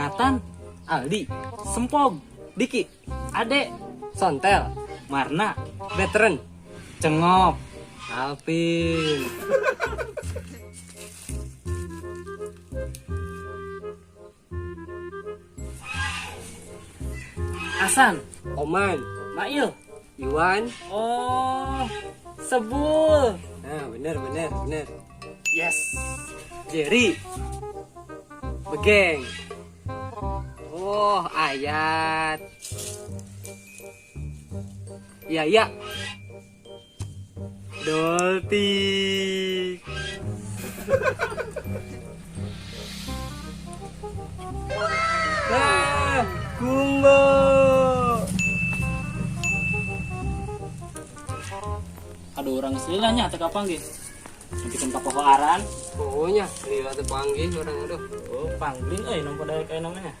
Nathan, Aldi, Sempog, Diki, Ade, Sontel, Marna, Veteran, Cengop, Alvin. Hasan, Oman, Mail, Iwan. Oh, Sebul. Nah, bener bener bener. Yes. Jerry, Begeng. Oh, Ayat. Iya, iya. Doltik. Nah, Kumbo. Aduh, orang lila nya teu kapanggih. Bikin papohoaran. Pokoknya lila teu panggih urang aduh. Oh, pangling euy nompo daek aya namanya.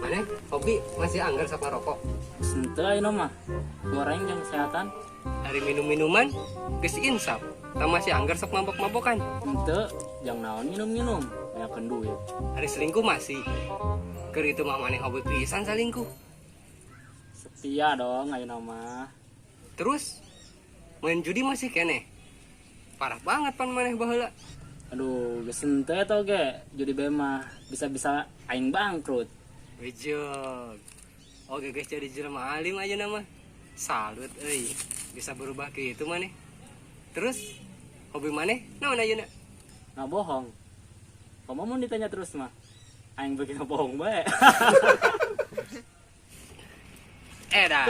Mana? Hobi masih anggar sok ngarokok. Henteu ayeuna mah. Goreng jeung kesehatan. Hari minum-minuman geus insaf. Tah masih anggar sok mabok-mabokan. Henteu, jang naon minum-minum, banyakeun duit. Hari selingkuh masih. Keur itu mah maneh hobi pisan salingkuh. Setia dong ayeuna mah. Terus main judi masih keneh. Parah banget pan maneh baheula. Aduh, geus henteu eta oge. Judi bae mah bisa-bisa aing bangkrut. Wejog. Oke guys, jadi jelema alim aja nama. Salut euy, bisa berubah ke itu maneh. Terus hobi maneh naon ayeuna? Nggak bohong. Kamu mau ditanya terus mah. Aing bikin bohong bae. Edah.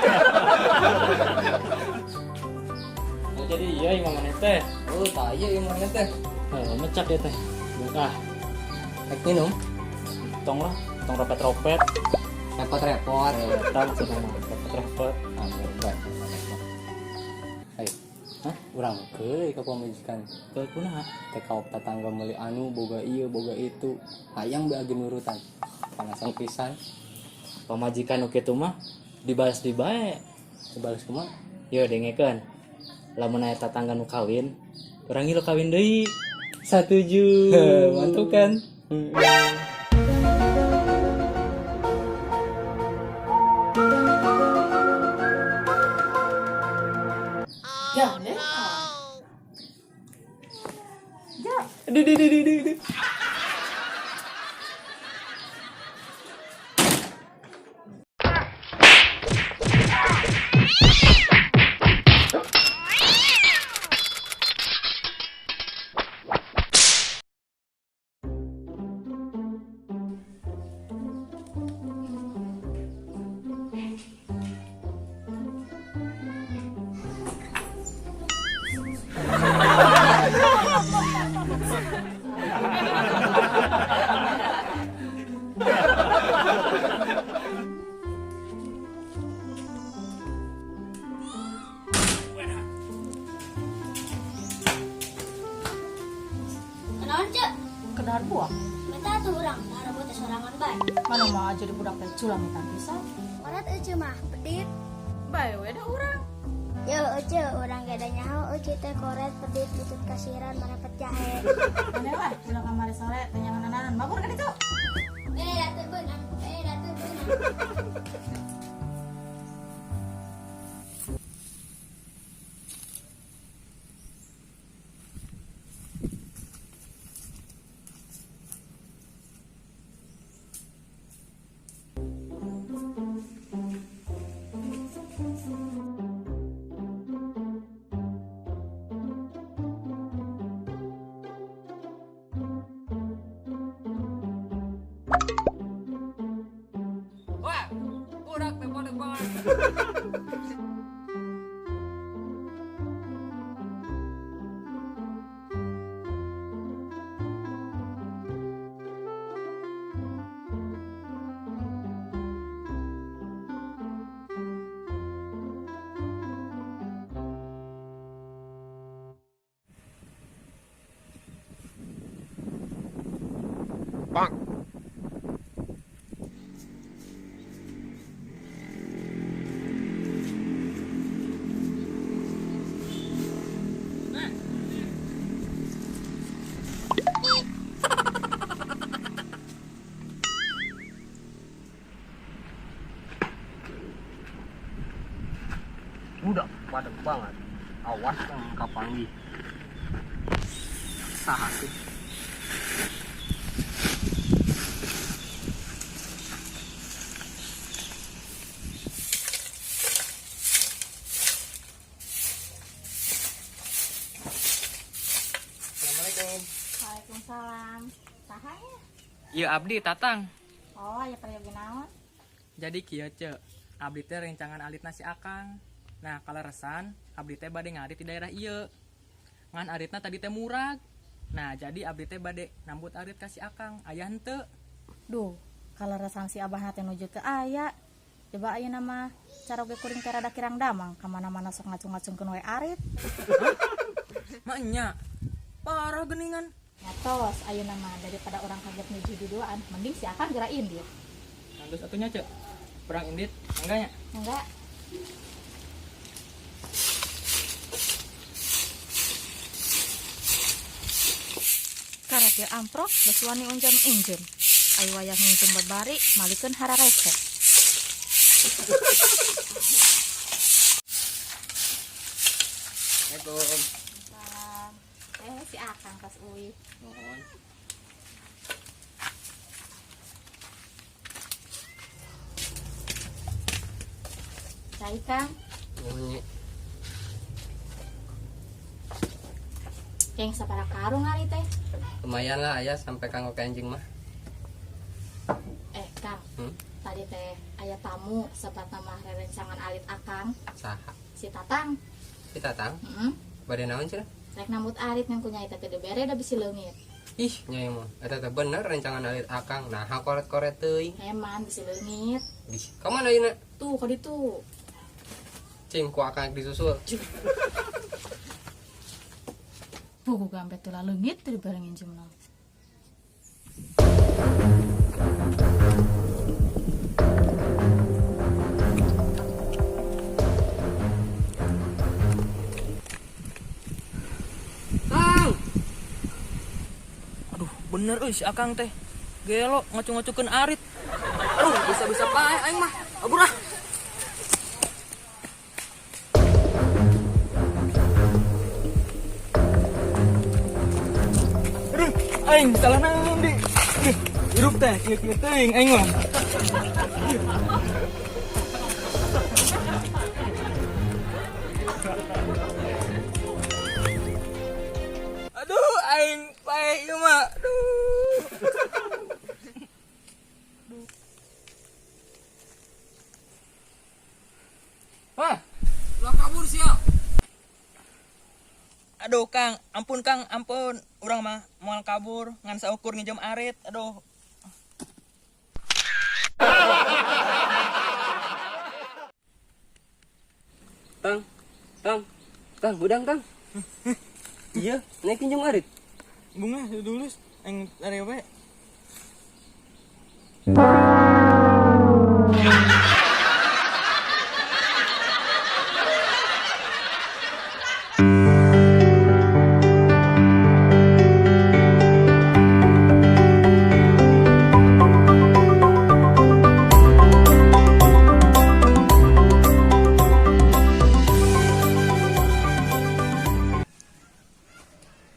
Oh, jadi iya imam maneh teh. Oh, tah ieu imam maneh teh. Heuh, mecak ya teh. Buka. Rek minum. Tong lah, tong ropet-ropet. Repot-repot. Eta maksudna mah repot-repot. Ah, enggak. Ayo. Hah? Urang keuleuh ka pamajikan. Ke kunaha? Teh kaop tatangga meuli anu boga ieu boga itu. Hayang bae age nurutan. Panasan pisan. Pamajikan nu kitu mah dibalas di bae. Dibalas kumaha? Yo dengekeun. Lamun aya tatangga nu kawin, urang ngilu kawin deui. Satuju. Mantap kan? Ya, deh. Ya. Aduh, aduh, aduh, aduh, aduh. Kenaon, Cek? Kedahar buah. Minta tuh urang, dahar buah teh sorangan bae. Mana mah jadi budak teh culang minta pisan. Warat ece mah pedit. Bae we da urang. Yo ece, urang ge da nyaho ece teh koret pedit lutut kasiran marepet jahe. Mana lah, pulang kamari sore teh nyanganan. Mabur ka ditu. Eh, da teu beunang. Eh, da teu beunang. Wah, budak teh bodoh banget. Bang. Padat banget. Awas kan kapanggih. Saha sih? Assalamualaikum. Waalaikumsalam. Saha ya? Iya abdi Tatang. Oh, aya peryogi naon? Jadi kieu ce, abdi teh rencangan alitna si Akang. Nah, kaleresan abdi teh bade ngarit di daerah ieu. Ngan aritna tadi teh murag. Nah, jadi abdi teh bade nambut arit ka si Akang, aya henteu. Duh, kaleresan si abah teh nuju teu aya. Coba ayeuna mah caroge kuring teh rada kirang damang, ka mana-mana sok ngacung-ngacungkeun we arit. Maenya parah geningan. Nyatos ayeuna mah daripada orang kaget nuju duduaan, mending si Akang geura indit. Terus atunya ce, perang indit enggaknya? Enggak. Karek ge amprok geus wani unjem-unjem. Ayo wayah nginjem babari malikeun hararese. Assalamualaikum. Salam. Si Akang kas uih. Mohon. Cai Kang, Mohon Nyi. yang sapara karung ari teh. Lumayan lah ayah sampai kanggo kenjing mah. Kang, Hmm? tadi teh aya tamu sebat nama rerencangan alit Akang, Saha? si Tatang. Si Tatang? Heeh. Bade naon cenah? Rek nambut arit ngan kunyai teh teu dibere da bisi leungit. Ih, nyai mah. Eta teh bener rencangan alit Akang. Nah, koret-koret teuing. Heman bisi leungit. Ih, ka mana ayeuna? Tuh, ka ditu. Cing ku Akang disusul. Buku gampe tulah leungit teu dibere nginjemna. Tang! Aduh, bener euy si Akang teh. Gelo ngacung-ngacungkeun arit. Aduh, bisa-bisa paeh aing mah. Kabur ah. Aduh, aing salah naon di. Aduh, hirup teh kieu-kieu teuing aing mah. Aduh, aing paeh ieu mah. Aduh. Wah, Lah kabur sia. Aduh Kang, ampun Kang, ampun. Urang mah moal kabur ngan saukur nginjem arit. Aduh. Tang, tang, tang, hudang tang. Iya, naik kinjung arit. Bunga dulus aing ari we.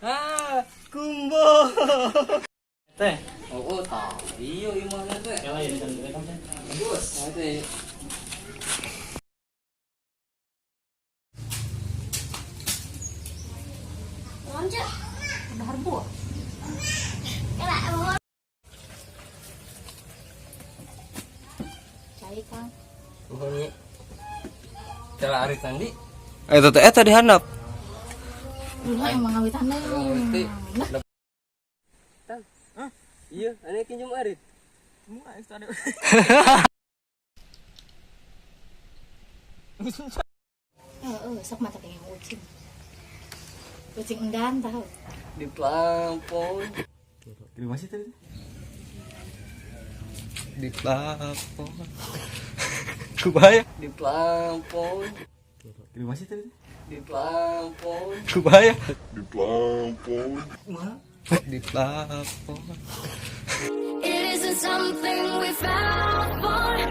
Ah, kumbo. Teh, Oh, tah. Iya, imahna teh. ya ya teh. Bagus. Nah, teh. Naon cek? Dahar buah. Kela mohon. Cai Kang. Mohon Nyi. Telah arit nandi. Eta teh eta dihandap. Dulu emang ngawitan Ngerti. Nah, Tang. Iya, ane kinjung arit. Bunga aing tadi. heeh, sok mata pengen ucing. Ucing enggan tahu. Di plafon. Terima kasih tadi. Di plafon. Kubaya. Di plafon. Terima kasih tadi. Di plafon. Kubaya. Di plafon. Di plafon. It isn't something we found for.